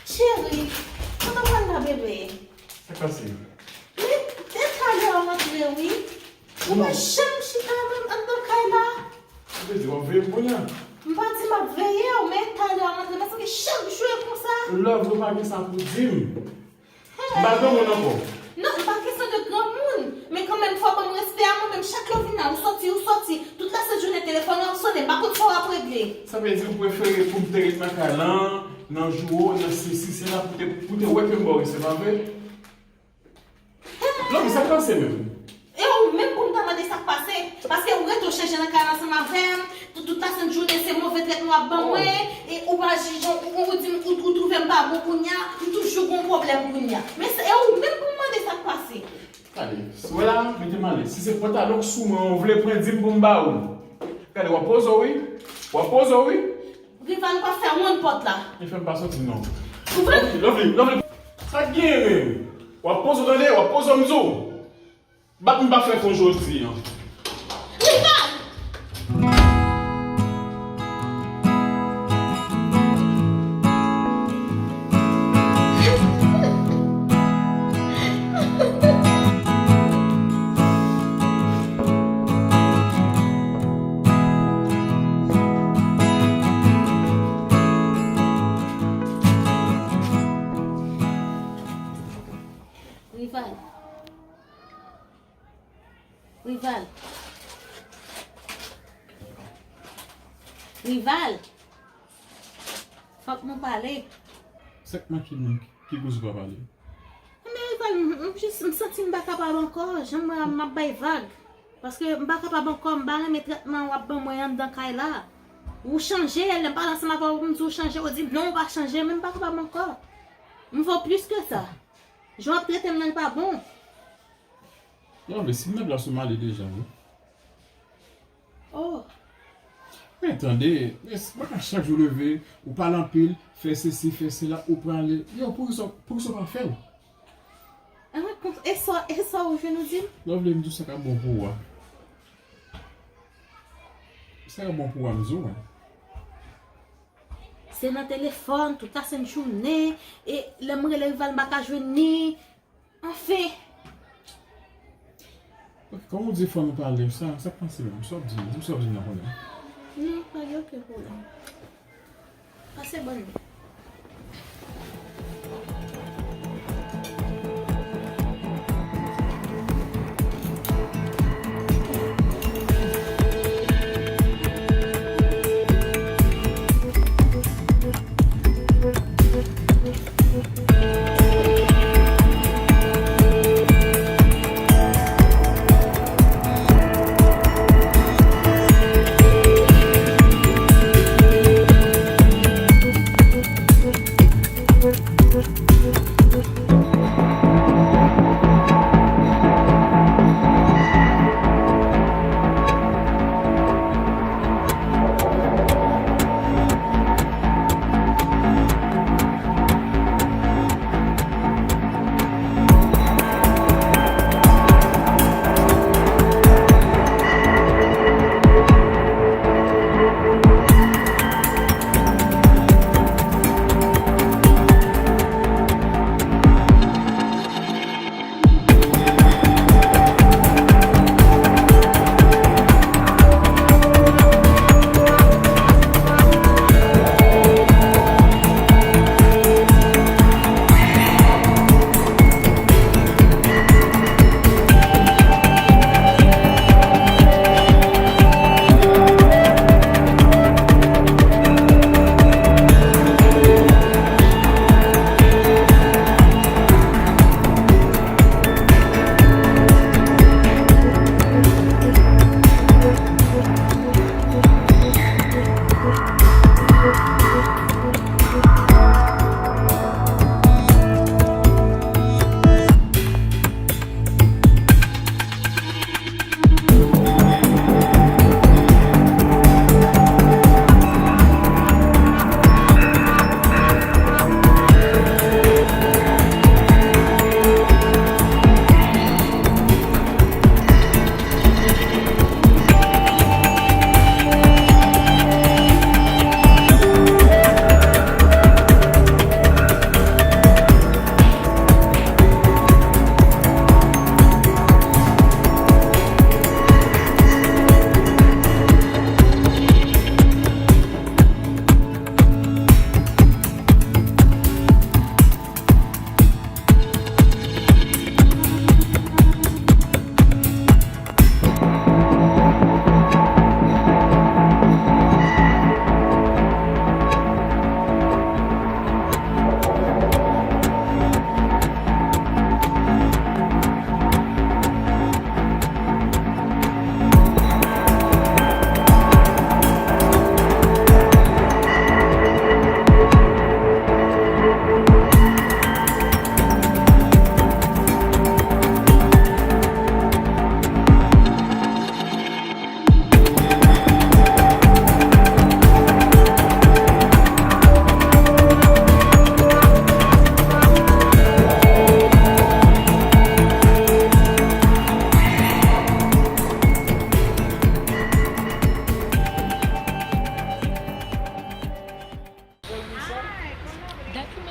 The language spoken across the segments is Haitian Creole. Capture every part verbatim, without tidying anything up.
Cheri, kote w pral la, bebe? Sa k pase? Men, men talè w rantre, wi. Ou pa janm chita menm anndan kay la. Sa vle di w ap veye m kounye a? M pa di m ap veye w, men talè w rantre. Men sa fè chak jou e konsa. Love, ou pa gen sa pou di m. M pa granmoun ankò. Non, m pa kesyon de granmoun. Men kanmenm, fò w ban m respè a mwen menm. Chak lè w vin la, ou sòti, ou sòti. Tout lasent jounen, telefòn ou ap sonnen. M pa konn sa w ap regle. Sa vle di ou prefere pou m te ret nan kay lan, nan joure, nan sesi, sela, pou te, pou te wè ke m ba w respè, pa vre? Non, men sa k pase menm? E ou menm pou m ta mande sa k pase? Paske ou rete w chanje nan kay la ansanm avè m, tout, tout lasent jounen se move trètman w ap ban mwen, e ou pa jije, ou, ou, ou di m, ou, ou twouve m pa bon kounye a, m toujou gon pwoblèm kounye a. Men se, e ou menm pou m mande sa k pase? Gade, si w wè la, mete m alèz. Si se pantalon k sou mwen ou vle pran, di m pou m ba ou l. Gade, w ap poze w, wi. W ap poze w, wi. Rival pa fè wonn pòt la. Li fè m pa sòti non. Ou vle? Lovely, Lovely, Lovely. Sa k genyen menm? W ap poze w tande, w ap poze w m di w. Bat m pa fè fon jodi an. Rival! Rival. Rival. Rival. Fòk nou pale. Sa k manke menm? Ki koze w pa pale? Men Rival, m, m jis, m santi m pa kapab ankò. Jan m wè a, m ap bay vag. Paske m pa kapab ankò, m pa renmen trètman w ap ban mwen anndan kay la. Ou chanje, lè m pale ansanm avè w, m di w chanje, ou di m non, ou pa chanje, men m pa kapab ankò. M vo plis ke sa. Jan w ap trete m nan, l pa bon. Non, men si nèg la sou m ale deja, wi. Oh. Men tande, men s-, mwen ka chak jou leve, ou pale anpil, fè sesi, fè sela, ou prale. Yo, poukisa, poukisa w pa fè l? Ah, kon-, e sa, e sa ou vin di m? Lovely, m di w sa k ap bon pou ou a. Sa k ap bon pou ou a, m di w a. Se nan telefòn, tout lasent jounen, e lè m rele Rival, m pa ka jwenn li. Anfen. Ok, kòm ou di fò nou pale, sa, sa k pase menm? Sa w ap di m? Di m sa w ap di m nan kounye a. Non, pa gen okenn pwoblèm. Pase bòn nan.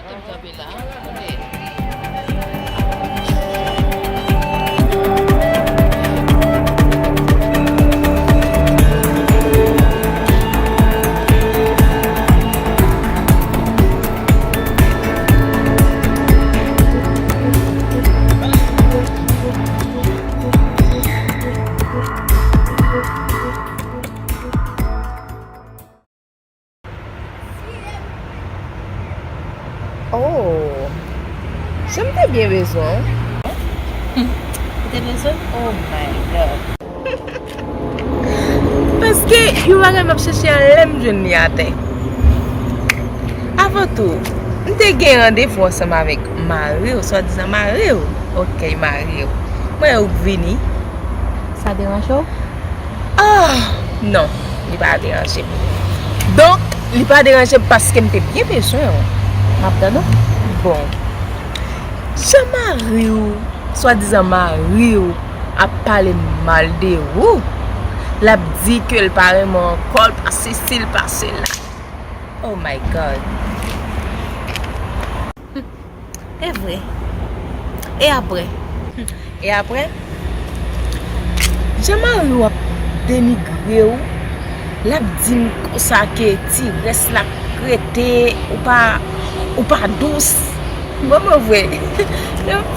Kanpe la. Oh, jan m te byen bezwen w. Ou te bezwen m? Oh my God. Paske yon bagay m ap chèche a, lè m jwenn li atè. Avan tou, m te gen randevou ansanm avèk mari w, swadizan mari w. Ok, mari w. Mwen ou k vini. Sa deranje w? Ah, non, li pa deranje m. Donk, li pa deranje m paske m te byen bezwen w. M ap tann ou. Bon, jan mari w, swadizan mari w, ap pale mal de ou, l ap di ke l pa renmen w ankò, l pa sesi, l pa sela. Oh my God. E vre. E apre? E apre? Jan mari w ap denigre w, l ap di m konsa ke ti rès la k rete, ou pa, ou pa dous. Bon, mwen vre.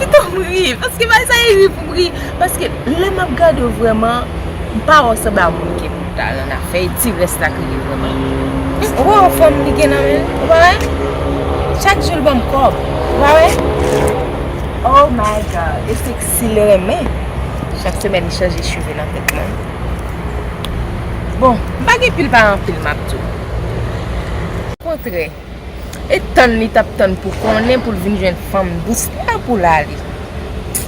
Pito m ri, paske bagay sa e ri pou m ri. Paske lè m ap gade w vrèman, m pa wè w sanble a moun ke pou ta nan afè ti rès la k rete vrèman. Ou pa wè fòm li gen nan men l? Ou pa wè? Chak jou l ban m kòb. Ou pa wè? Oh my God, e seksi l renmen. Chak semèn li chanje chive nan tèt mwen. Bon, m pa gen pil pa anpil m ap di w. Okontrè, e tann li t ap tann pou konnen pou l vin jwenn fanm dous la pou l ale.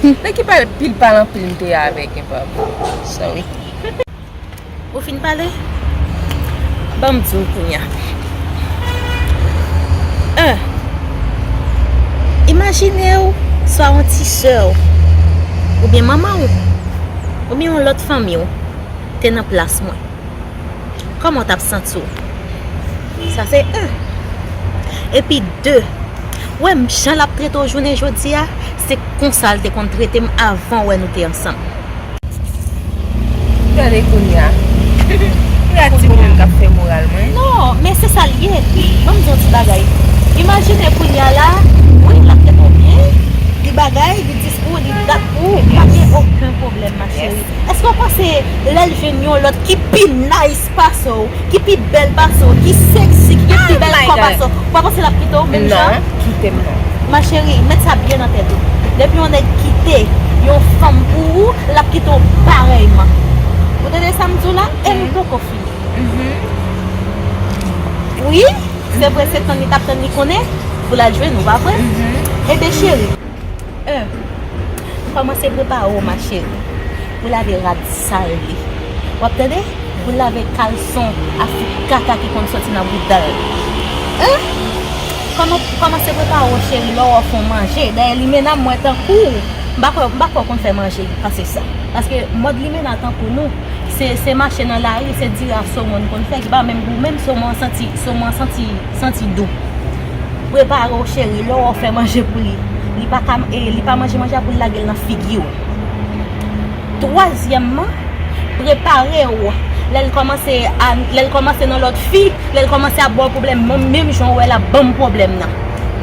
Nan ki pale pil pale anpil m te ye avèk epa. Sorry. Ou fin pale? Ban m di w kounye a. En, imajine w swa yon ti sè w, oubyen manman w, oubyen yon lòt fanmi w te nan plas mwen. Kòman w t ap santi w? Sa se en. Epi de, w wè m jan l ap trete w jounen jodi a, se konsa l te konn trete m avan wè nou te ansanm. Gade kounye a. Gade ti moun k ap fè moral mwen. Non, men se sa l ye. Ban m di yon ti bagay. Imajine kounye a la, wi, l ap trete w byen, li bagay, li dispo, li dat pou ou, pa gen okenn pwoblèm, ma chérie. Èske w panse lè l jwenn yon lòt ki pi nice pase w, ki pi bèl pase w, ki sexy, ki gen pi bèl kò pase w, ou pa panse l ap kite w menm jan? Non, kite m non. Ma chérie, met sa byen nan tèt ou. Depi yon nèg kite yon fanm pou ou, l ap kite w parèyman. Ou tande sa m di w la? E m poko fini. Wi, se vre, se tann li t ap tann li konnen pou l al jwenn ou, pa vre? Ebyen, cheri, en, kòmanse prepare w, ma chérie, pou lave rad sal li. W ap tande? Pou lave kalson a fout kaka ki konn soti nan bouda l. En? Kòman-, kòmanse prepare w, cheri, lè w ap fè w manje. Dayè, limena m wè tankou w. M pa kwè, m pa kwè w konn fè manje pase sa. Paske mòd limena tankou nou, se, se mache nan lari, se diri ak somon n konn fè, ki pa menm gou menm, somon an santi, somon an santi, santi dou. Prepare w, cheri, lè w fè manje pou li, li pa ka, e, li pa manje manje a pou l lage l nan figi w. Twazyèmman, prepare w lè l kòmanse a, lè l kòmanse nan lòt fi, lè l kòmanse ap ba w pwoblèm, menm, menm jan w wè l ap ban m pwoblèm nan.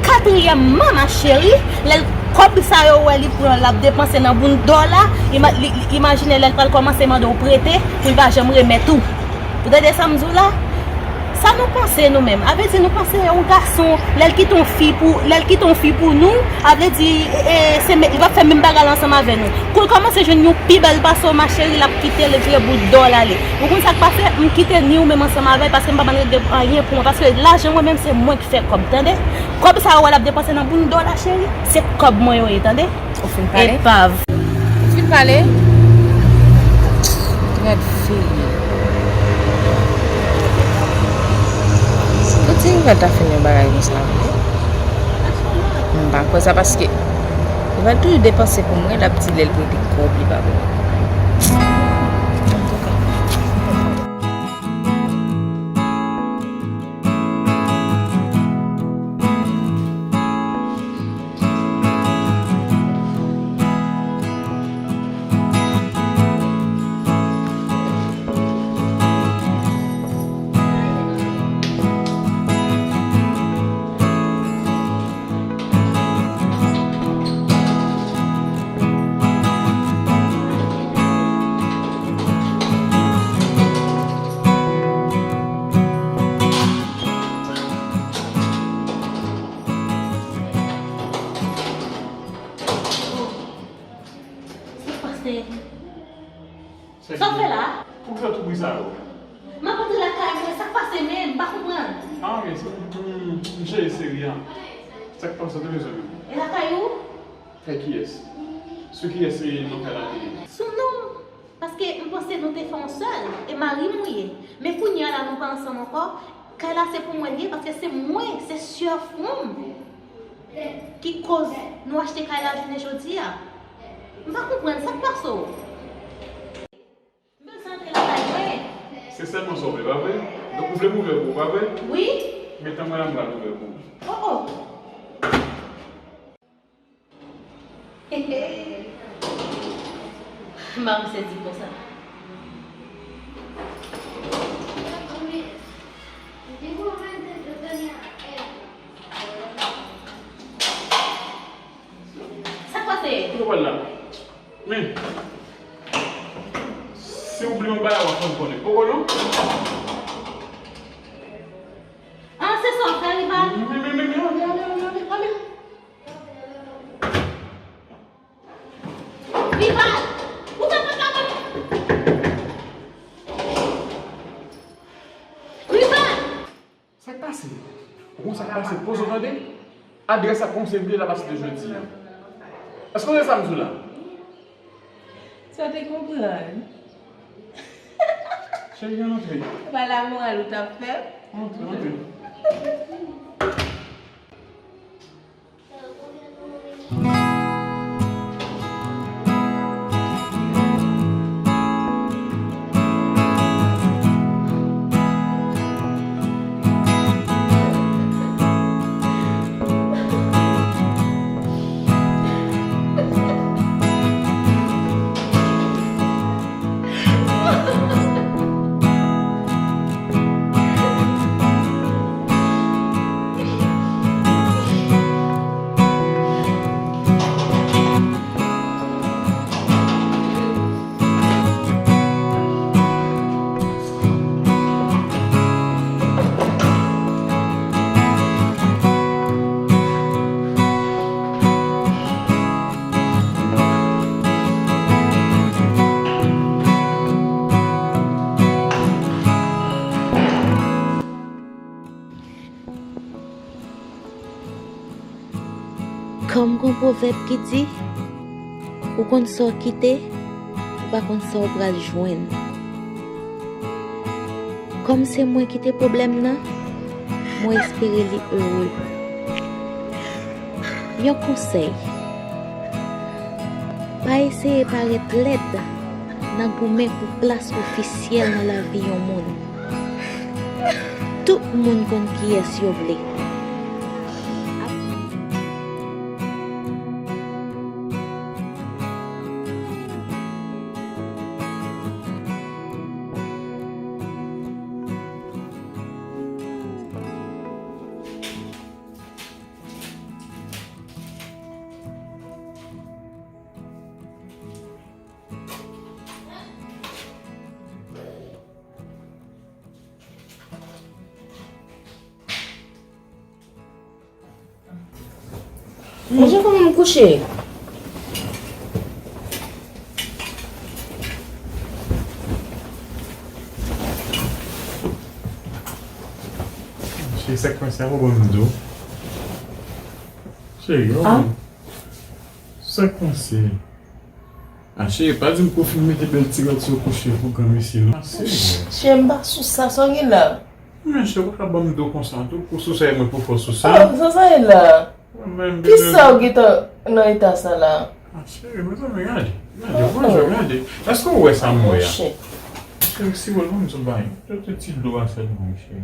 Katriyèmman, ma chérie, lè l kòb sa yo wè li pran, l ap depanse nan bounda w la, ima-, li, li, imajine lè l pral kòmanse mande w prete, pou l pa janm remèt ou. Ou tande sa m di w la? Sa nou panse nou menm? A vle di nou panse yon gason, lè l kite yon fi pou, lè l kite yon fi pou nou, a vle di, e, e, se me-, li p ap fè menm bagay la ansanm avè nou. Kou l kòmanse jwenn yon pi bèl pase w, ma chérie, l ap kite l vire bout dò l ale. Ou konn sa k pase? M kite ni ou menm ansanm avè l, paske m pa bann regle anyen pou mwen, paske lajan mwen menm se mwen ki fè kòb, tande? Kòb sa yo wè l ap depanse nan bounda w la, cheri, se kòb mwen yo ye, tande? Ou fin pale? Epav. Ou fin pale? Gad fi. Ou di Ivan ta fin yon bagay konsa vre? M pa kwè sa paske Ivan toujou depanse pou mwen, l ap di lè l prete kòb li pa pou mwen. Antouka. Sa w fè la? Poukisa tout bri sa yo? M ap antre lakay mwen, sa k pase menm? M pa konprann. Ah, men se, m, m, m cheri, seri a. Sa k pase, w te bezwen menm? E lakay ou? Kay kiyès? Sou kiyès se non kay la te ye? Sou non. Paske m panse nou te fè yon sèl, e mari m ou ye. Men kounye a la nou pa ansanm ankò, kay la se pou mwen l ye, paske se mwen, se sè fran m ki koz nou achte kay la jounen jodi a. M pa konprann sa k pase w. M bezwen antre lakay mwen. Se sèlman sa w vle, pa vre? Donk ou vle m ouvè pou ou, pa vre? Wi. Men tann mwen la, m pral ouvè pou ou. Oh, oh. Mari sezi konsa. Sa k pase? Kote w pral la? Men, si w bliye yon bagay, w ap fè m konnen. Poko non? Ah, se sa w fè, Rival? Men, men, men, men, ale, ale, ale, ale, ale. Rival! Ou fè pòt la pou mwen! Rival! Sa k pase? Ou konn sa k pase? Poze w tande. Adrès la kòm se vle l ap asepte jodi a. Èske w tande sa m di w la? Sa w te konprann? Cheri, ann antre. Se pa lamoral ou t ap fè? Antre, antre. Kòm gon pwovèb ki di, ou konn sa w kite, ou pa konn sa w pral jwenn. Kòm se mwen ki te pwoblèm nan, mwen espere li ere. Yon konsèy, pa eseye parèt lèd nan goumen pou plas ofisyèl nan lavi yon moun. Tout moun konn kiyès yo vle. Manje kòman m kouche. Cheri, sa k pase a, papa m di w. Cheri, sa k pase? Ah, cheri, pa di m pou w fin mete bèl ti rad sa w kouche pou gran mesye, non. Ah, cheri. Cheri, m pa sou sa, sa w gen la? Men cheri, ou pa ka ban m do konsa tou, pou sou sa, e mwen pou fò sou sa. Oh, sa sa ye la? Kisa w gentan nan eta sa la? Ah, cheri, mezanmi, gade. Gade, oh, gade. Èske w wè sa m wè a? Cheri, si w wè l, ban m di w bagay. Tout ti dlo a sèlman, cheri.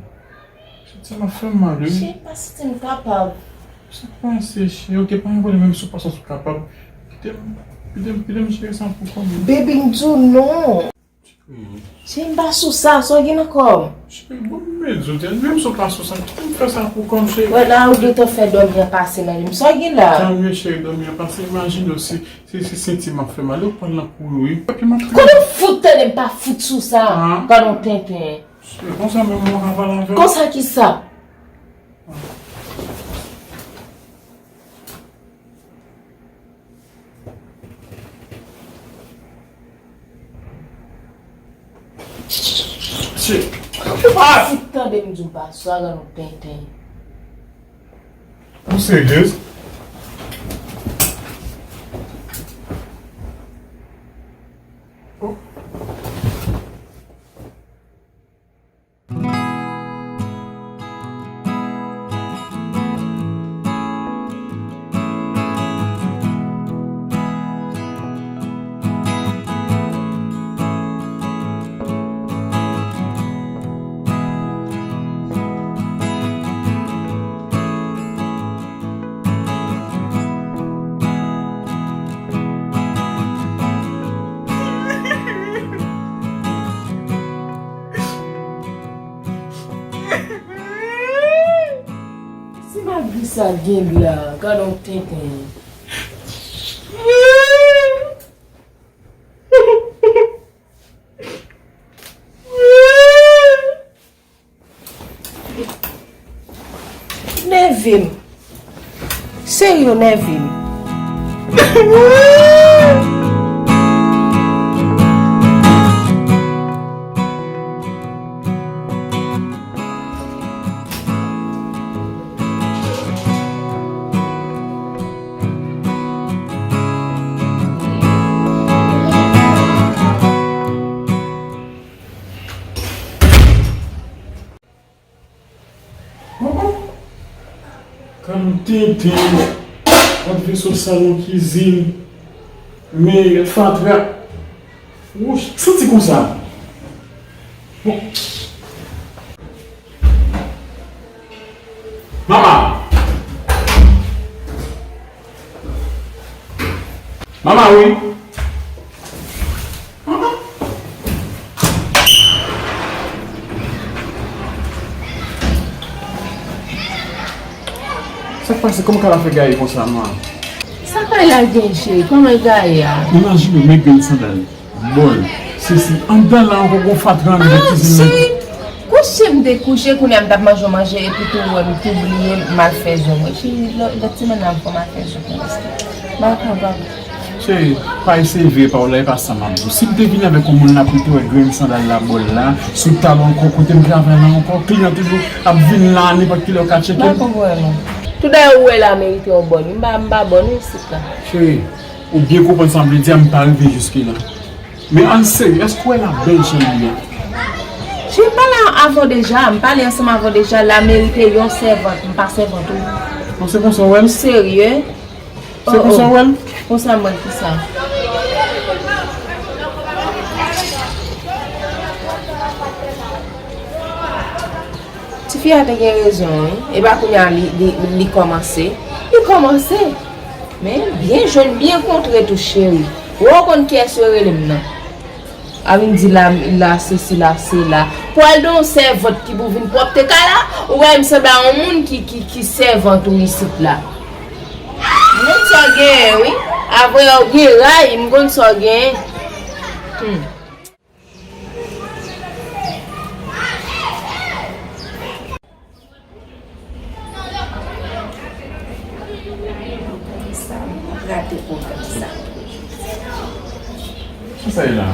Santi m ap fè m mal, wi. Cheri, pa santi m kapab. Sa k pase, cheri? Ok, pa gen pwoblèm, menm si w pa santi w kapab. Kite m, kite m, kite m jere sa pou kò m. Baby, m di w non. Cheri, m pa sou sa, sa w gen nan kò m? Cheri, bon, m di w, menm si w pa sou sa, kite m fè sa pou kò m, cheri. Wè, la, ou gentan fè dòmi an pase nan je m. Sa w gen la? Tanmye, cheri, dòmi an pase. Imajine w si, si, si senti m ap fè mal, ou pran nan kouri, wi. Epi m ap... Kote w fout tande m pa fout sou sa? Ah. Gad on tenten. Cheri, konsa menm ou ka pale avè m? Konsa kisa? Shit. Ou pa si tande m di w pa swa gade yon tenten. Ou seryez? Si malgre sa gen la, gade yon tenten. Nève m. Serye, nève m. Kan tenten, ant veso, salon, kizin, meyèt, fatra. Wouch, santi konsa. Bon. Mama! Mama, wi. Sa k pase? Kòman kay la fè gaye konsa, man? Sa kay la gen, cheri? Kòman l gaye a? Imajine w, men grenn sandal, bòl, sesi. Anndan la ankò, gon fatra anndan kizin nan. Ah, cheri, kouche m te kouche, kounye a m t ap manje yon manje, epi tou w wè m tou bliye m al fè zong mwen. Cheri, lòt, lòt semèn la m fè m al fè zong mwen. M pa kapab. Cheri, pa eseye vire pawòl la, e pa sa m ap di w. Si m te vini avèk yon moun la pou l te wè grenn sandal la, bòl la, sou tab ankò, kote m travay la ankò, kliyan toujou ap vin la, nenpòt kilè yo ka tcheke m. M pa konprann ou. Tout dayè ou wè la merite yon bòn. M pa, m pa bòn isit la. Cheri, ou byen konprann sa m vle di a, m pa rive jiske la. Men ann serye, èske w wè la bèl jan l ye a? Cheri, m pale avè w deja, m pale ansanm avè w deja, la merite yon sèvant, m pa sèvant ou. Bon, se konsa w wè l? Serye? Se konsa w wè l? Konsa m wè l, kisa? Tifi a te gen rezon, wi. E pa kounye a li, li, li kòmanse. Li kòmanse. Men, byen jwenn, byen kontre tou, cheri. Ou konn kiyès yo rele m nan? A vin di la, la, sesi, la, sela. Pou al de yon sèvant ki pou vin pwòpte kay la, ou wè m sanble a yon moun ki, ki, ki sèvant ou isit la. M konn sa w genyen, wi. Apre w gen ray, m konn sa w genyen. Hmm. Rate pwogram sa. Sa sa ye la?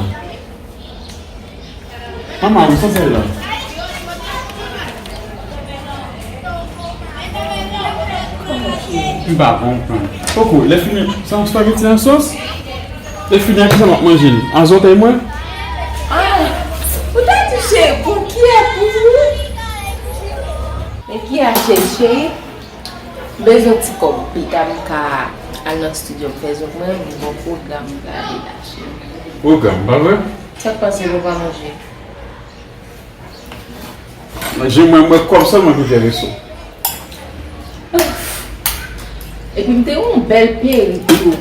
Manman, wi, sa sa ye la? M pa konprann. Poko, lè fini, se yon spaghetti an sòs? Lè fini, a kisa m ap manje l? A zòtèy mwen? Ah, ou ta di cheri, gon kiyè pou ou? Men kiyè a cheri, cheri? M bezwen ti kòb, pita m ka al nan estidyo m fè zong mwen, m gon pwogram m gade la, cheri. Pwogram, pa vre? Sa k pase, nou pa manje? Manje mwen, mwen kòb sèlman ki enterese w. Epi m te yon bèl perik tou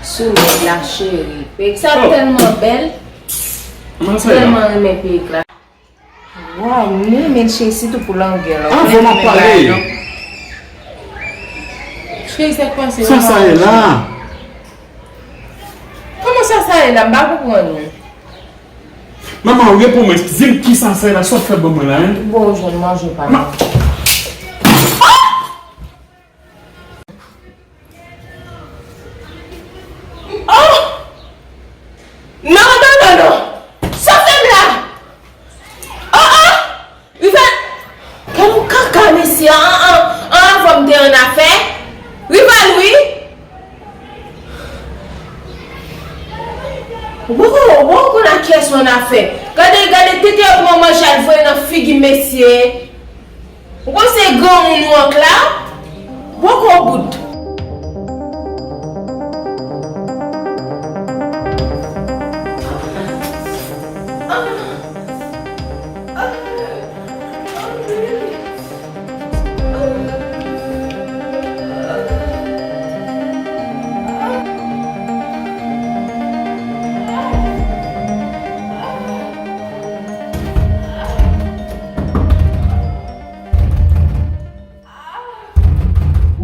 sou nèg la, cheri. Perik sa tèlman bèl. M tèlman renmen perik la. Waw, m renmen l, cheri, sitou pou longè l. Avan m ap pale. Cheri, sa k pase? Sa sa ye la? Kòman sa sa ye la? M pa konprann ou. Manman, ou reponn mwen, di m kisa sa ye la, sa w fè ban mwen la, hein? Bon, ou jwenn manje pa manje. Oh! Non, non, non, non! Sòti m la! Wow, wow, konn a kiyès ou annafè. Gade, gade, tete yo pran manje al voye nan figi mesye. Ou panse granmoun ou ank la? Boko bout.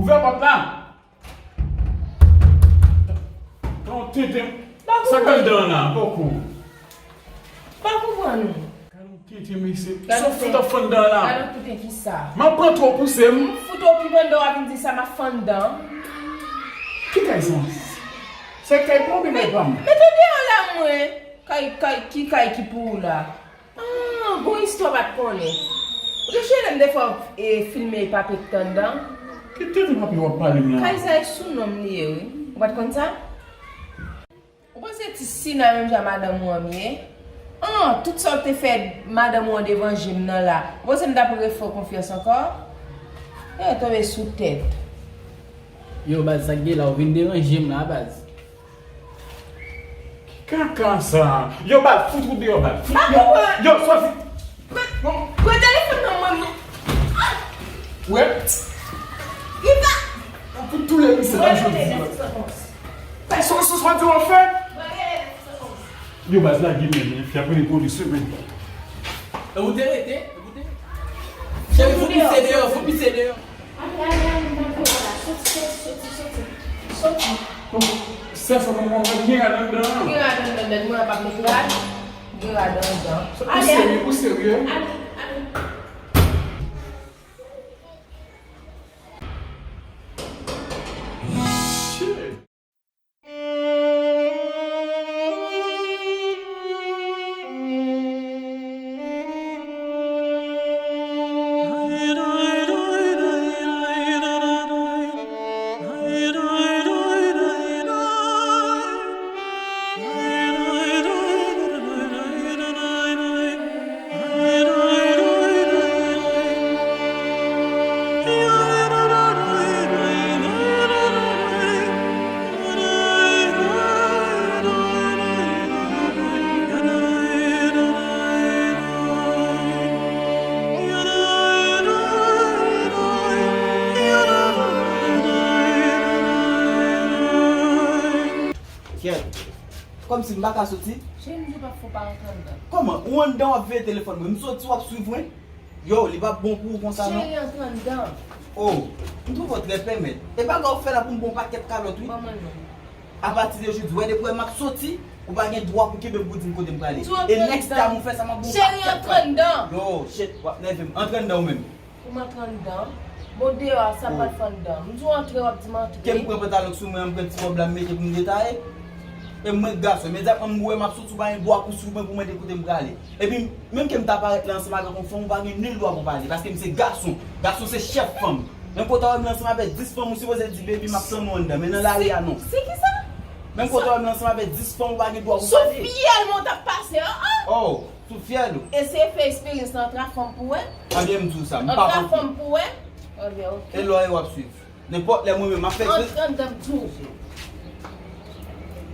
Ouvè pòt la! Tan tenten. Sa k anndan an la, poko. Pa konprann ou. Gade yon tenten, mesye. Sa w fout ap fè anndan la? Gade yon tenten ki sa? M ap pran twò pouse m. M fout okipe anndan w ap vin di sa m ap fè anndan. Ki kay sa? Se kay pa w oubyen kay pa m? Mete deyò la mwen. Kay, kay, ki kay ki pou ou la? Ah, gon istwa w pa t konnen. Ou te sonje lè m te fè w, e, filme papi k t anndan? Ki tenten papi w ap pale m la? Kay sa e sou non m li ye, wi. Ou pa t konn sa? Ou panse ti Sina menm jan madanm ou an m ye? An, tout sa w te fè madanm ou an devan je m nan la, ou panse m t ap refè w konfyans ankò? Yo tonbe sou tèt. Yo, baz, sa k gen la, ou vin deranje m la, baz. Ki kaka sa? Yo, baz, fout ou deyò, baz. Fout yo. Yo, sòti. Pran, pran telefòn nan mwen, non. Wè. Li pa. Pou tou lè misye pa jodi. Fè sou sou sou di w fè. Yo, baz, lage men, men, fè apre li polis, men. E ou te rete? E ou te rete? Cheri, fout misye deyò, fout misye deyò. Ale, ale, ale, m pa vle wè la. Soti, soti, soti, soti. Soti. Sè sa, mwen, mwen, mwen, gen rad anndan an. Gen rad anndan, mwen, m ap met rad. Gen rad anndan. Ou serye, ou serye? Ale, ale. Shit. Kèt. Kòmsi m pa ka soti? Cheri, m di w pa fò pa rantre anndan. Kòman? Ou anndan w ap veye telefòn mwen. M soti w ap swiv mwen? Yo, li p ap bon pou ou konsa non. Cheri, antre anndan. Oh, m twouve w trè pèmèt. E bagay w fè la pou m ba w pakèt kalòt wi. Ban mwen non. Apati de jodi, wè depi wè m ap soti, ou pa gen dwa pou kenbe m pou di m kote m prale. E next time ou fè sa m ap ba w pakèt kalòt. Cheri, antre anndan. Yo, shit, w ap nève m. Antre anndan ou menm. Pou m antre anndan? Bon, deyò a, sa m pral fè anndan? M di w antre, w ap di m antre. Ke m pran pantalon k sou mwen an, m pran ti kòb la, m mete pou m detaye. E mwen k gason, imedyatman m wè m ap soti, ou pa gen dwa pou swiv mwen pou mande kote m prale. Epi, menm ke m ta parèt la ansanm avèk yon fanm, ou pa gen nil dwa pou pale, paske m se gason. Gason se chèf fanm. Menm kote w wè m la ansanm avèk dis fanm, ou sipoze di, "Baby, m ap tann ou anndan, men nan lari a, non." Se ki sa? Menm kote w wè m la ansanm avèk dis fanm, ou pa gen dwa pou pale. Sou fyèl mwen w t ap pase, an, an! Oh! Sou fyèl ou. Eseye fè eksperyans nan antre ak fanm pou wè. Ebyen, m di w sa, m pa konprann. Antre ak fanm pou wè. Ebyen, ok. E lè w ye w ap swiv. Nenpòt lè mwen menm, m ap fè eksperyans. Antre anndan m di w.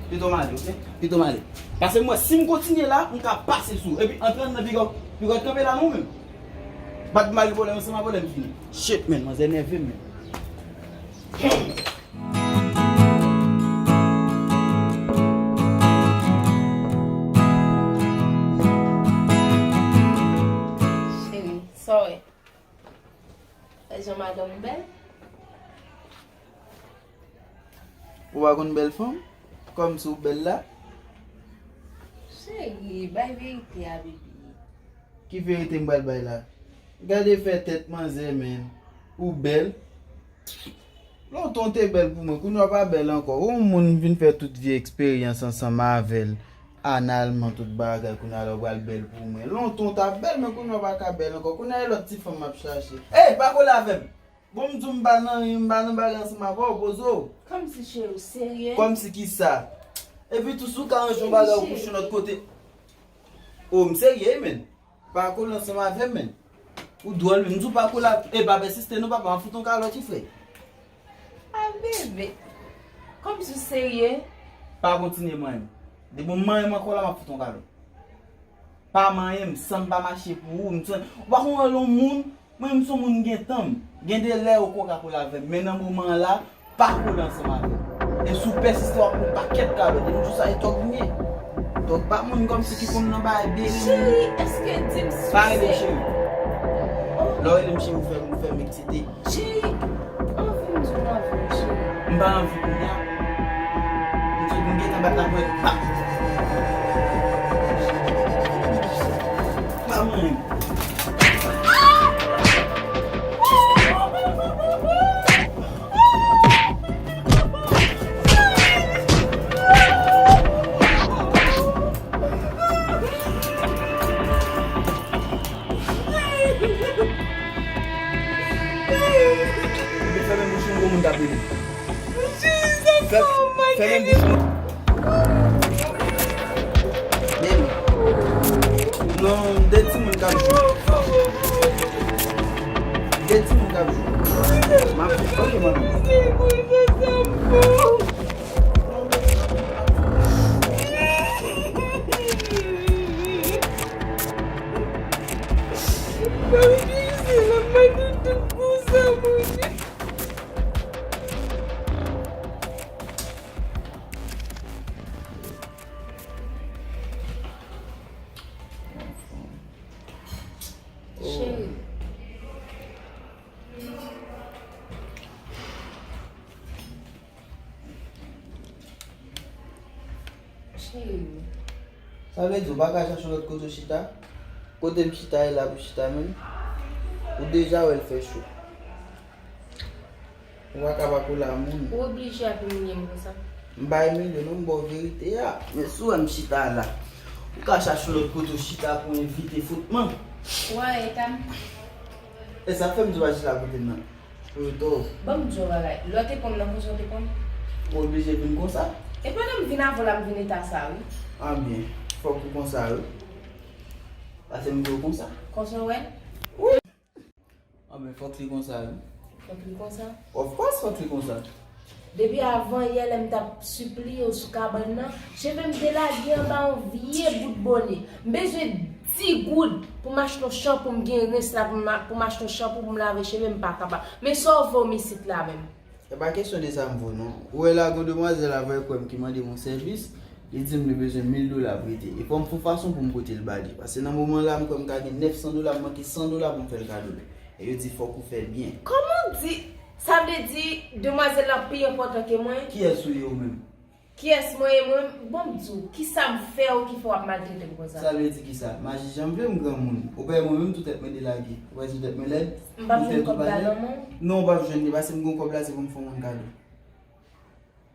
Pito m ale, ok? Pito m ale. Paske m wè, si m kontinye la, m ka pase sou ou. Epi antre anndan, piga w, piga w kanpe la non menm. Bat m pa gen pwoblèm, se pa pwoblèm fini. Shit, man, manzè nève m, man. Cheri, sa w wè? Wè jan madanm ou bèl? Ou pa konn bèl fanm? Kòmsi w bèl la? Cheri, bay verite a, baby. Ki verite m pral bay la? Gade fè tèt manzè, man. Ou bèl. Lontan w te bèl pou mwen, kounye a w pa bèl ankò. Ou yon moun m vin fè tout vye eksperyans ansanm avè l, analman, tout bagay, kounye a la w pral bèl pou mwen. Lontan w t ap bèl, men kounye a w pa ka bèl ankò. Kounye a e lòt ti fanm m ap chache. Ey, pa kole avè m! Bon, m di w m pa nan, m pa nan bagay ansanm avè w, poze w. Kòmsi cheri, ou serye? Kòmsi kisa? Epi tou si w ka ranje yon bagay ou kouche yon lòt kote. O, m serye wi, menn. Pa kole ansanm avè m, menn. Ou dwòl, wi. M di w pa kole avè, e pa pèsiste non, papa, m ap fout yon kalòt wi, frè. A bebe. Kòmsi w serye? Pa kontinye manyen m. Depi w manyen m ankò la, m ap fout yon kalòt. Pa manyen m, san m pa mache pou ou, m san, ou pa konn wè lè yon moun, mwen menm se yon moun m gen tan m. Gen de lè ou ka kole avè m, men nan moman an la, pa kole ansanm avè m. E si w pèsiste, w ap pran yon pakèt kalòt. E m di w sa, e tòg m ye. Tòg pa moun kòmsi ki konn nan bagay bere moun. Cheri, èske di m si w se... Pa rele m cheri. Lè w rele m cheri, ou fè, ou fè m eksite. Cheri, anvi m di w m anvi w, cheri. M pa anvi kounye a. M di w m gentan bat la pwèt. Pa! Pa mwen. Epi fèmen bouch ou, gwo moun k ap rele. Fè-, fèmen bouch ou. Men, non, de timoun k ap jwe. De timoun k ap jwe. M ap, ok, manmi. Cheri. Cheri. Sa vle di ou pa ka chache yon lòt kote w chita? Kote m chita e la pou chita menm? Ou deja wè l fè cho. Ou pa ka pa kole a moun. Ou oblije ap imilye m konsa? M pa imilye w non, m ba w verite a. Men si w wè m chita la, ou ka chache yon lòt kote w chita pou evite fwotman. Ou wè eta m? E sa k fè m di w pa chita kote m nan. Pito. Ban m di w yon bagay. Lè w te pran m nan, konsa w te pran m? Ou oblije vin konsa? E pandan m vin avè w la, m vin eta sa, wi. Anben, fòk ou konsa, wi. Pase m di w konsa. Konsa w wè? Wi. Anben, fòk li konsa, wi. Fòk li konsa? Of course, fòk li konsa. Depi avan yè, lè m t ap sipliye w sou kabann nan, cheve m te lage anba yon vye bout bone. M bezwen dis goud pou m achte yon chanpou, m gen rens la pou m, pou m achte yon chanpou pou m lave cheve m, pa kapab. Men sa w vomi isit la menm? E pa kesyon de sa m vo non. Ou wè la, gon demwazèl avè kwè m ki mande m yon sèvis, li di m li bezwen mil dola pou ete. E fò m fè yon fason pou m pote l ba li. Paske nan moman la, m kwè m ka gen nèf san dola, m manke san dola pou m fè l kado l. E yo di fòk ou fè l byen. Kòman w di? Sa vle di demwazèl lan pi enpòtan ke mwen? Kiyès ou ye ou menm? Kiyès mwen ye mwen? Bon, m di w, kisa m fè w ki fè w ap maltrete m konsa? Sa vle di kisa? Maji jan m vle m granmoun. Ou pa wè mwen menm tou tèt mwen delage. Ou pa wè tou tèt mwen lèd? M p ap jwenn kòb la nan men w? Non, ou p ap jwenn li, paske m gen kòb la, se pou m fè yon moun kado.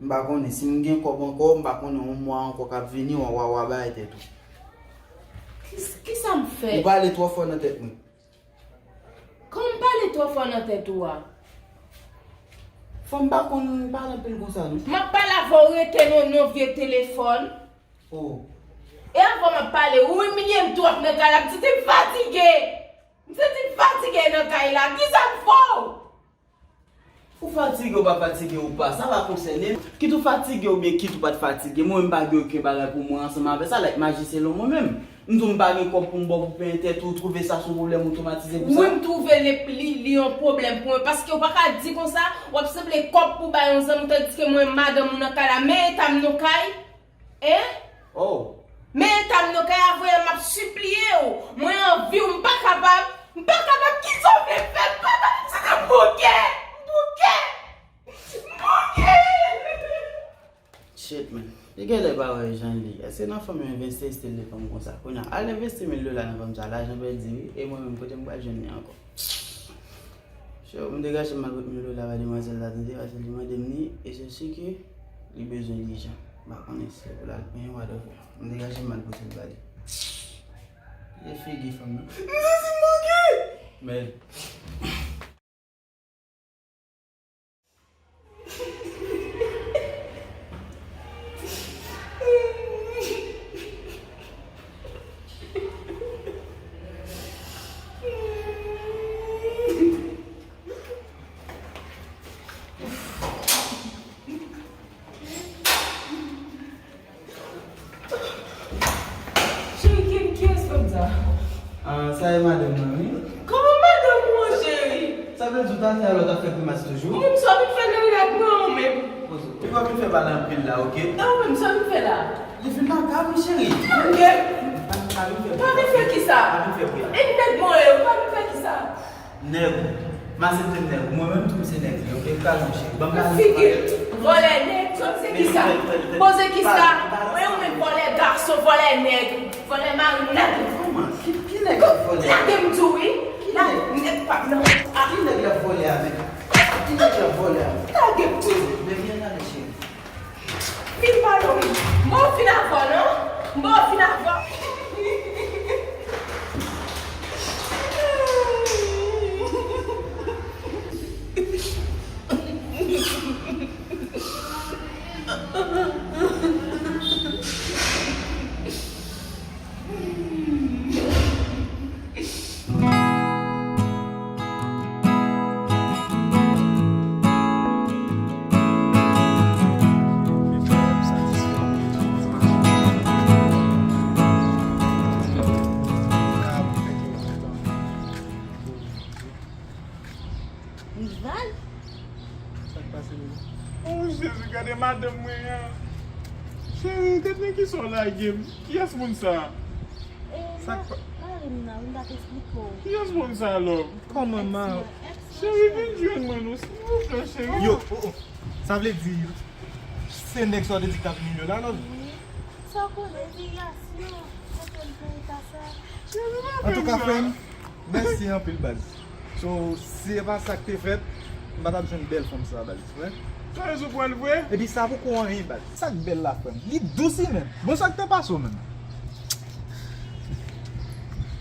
M pa konnen si m gen kòb ankò, m pa konnen yon mwa ankò k ap vini, w a, w a, w a bay tèt ou. Ki, kisa m fè? Ou pale twò fò nan tèt mwen. Kòman m pale twò fò nan tèt ou a? Fanm pa konn pale anpil konsa, non. M ap pale avè w, rete nan yon vye telefòn. Oh. E avan m ap pale, ou imilye m twòp nan kay la, m santi m fatige. M santi m fatige nan kay la. Kisa m fè w? Ou fatige ou pa fatige ou pa, sa pa konsène m. Kit ou fatige oubyen kit ou pa t fatige, mwen menm m pa gen okenn bagay pou mwen ansanm avè sa, like maji selon mwen menm. M di w m pa gen kòb pou m ba w pou penyen tèt ou, ou twouve sa se yon pwoblèm otomatize pou sa? Wi, m twouve li, li, li yon pwoblèm pou mwen, paske w pa ka di konsa, w ap sanble kòb pou bay yon zanmi, tandiske mwen madanm ou nan kay la, men eta m nan kay. Hein? Oh. Men eta m nan kay la, voye m ap sipliye w. Mwen anvi w, m pa kapab. M pa kapab, kisa w vle m fè? M pa kapab, m santi m bouke. M bouke. M bouke. Shit, man. Li genlè pa wè jan li. Èske nan fanm yo envesti estil de fanm konsa? Kounye a, al envesti mil dola nan fanm sa, lajan pèdi wi. E mwen menm, kote m pral jwenn li ankò? Cho, m degaje m al pot mil dola ba demwazèl la, tande, paske li mande m li, e se si ke li bezwen li jan. M pa konnen si se pou l al penyen, whatever. M degaje m al pote l ba li. Gade figi fanm nan. M santi m manke! Men. Sa e madanm mwen, wi. Kòman madanm ou an, cheri? Sa vle di w ta di alò w t ap fè grimas toujou? Ou menm sa w vin fè nan rad mwen an menm? Poze w. Ou pa vin fè pale anpil la, oke? E ou menm sa w vin fè la? Li vin lakay mwen, cheri. Oke. Pa, pa vin fè. Pa vin fè kisa? Pa vin fè bri. E nèg mwen ye, ou pa vin fè kisa? Nèg ou. M aksepte m nèg ou. Mwen menm tou m se nèg li, oke? M ka jwenn cheri. Ban m pale. Figi. Vòlè nèg, sa se kisa? Poze kisa? Mwen ou menm vòlè gason, vòlè nèg, vòlè mari nèg. Kòman? Ki, ki nèg ap vòlè? Lage m di w wi. Ki nèg? Nèg pa m nan. Ki nèg l ap vòlè avèk? Ki nèg l ap vòlè avèk? Lage m di w. Men vin ale cheri. Vin pale wi. Mwen fin avè w non. Mwen fin avè w. Rival? Sa k pase, bebe? Oh, Jezi, gade madanm mwen an. Cheri, gade nan kisa w lage m. Kiyès moun sa a? E, sa k pa- mari m nan, wi, m t ap esplike w. Kiyès moun sa a, love? Kòman, ma? Ex mwen, ex mwen. Cheri, vin jwenn mwen non, silvouplè, cheri. Yo, oh, oh. Sa vle di, se nèg sa w te di k t ap vini yo la, love? Wi. Sa w konnen, se yas yo. Kote m nan eta sa? Cheri, pa fè m sa. Antouka, frè m, mèsi anpil, baz. So, si se pa sa k te fèt, m pa t ap jwenn bèl fanm sa, baz. Wi. Sa rezon pou al vre? Epi sa poko anyen, baz. Sa k bèl la, frè m? Li dous, wi, menm. Bon, sa k te pase w, menm?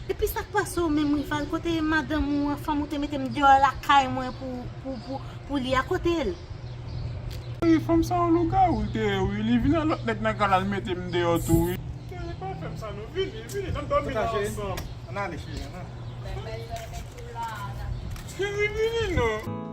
Epi sa k pase w, menm, Rival? Kote madanm ou an, fanm ou te mete m deyò lakay mwen pou, pou, pou, pou li a, kote l? Wi, fanm sa yon lougawou l te ye, wi. Li vin ak lòt nèg nan kay la, l mete m deyò tou, wi. Cheri, pa fè m sa, non. Vini, vini, n ap dòmi la ansanm. Ann ale, cheri, ann ale. Cheri, vini, non.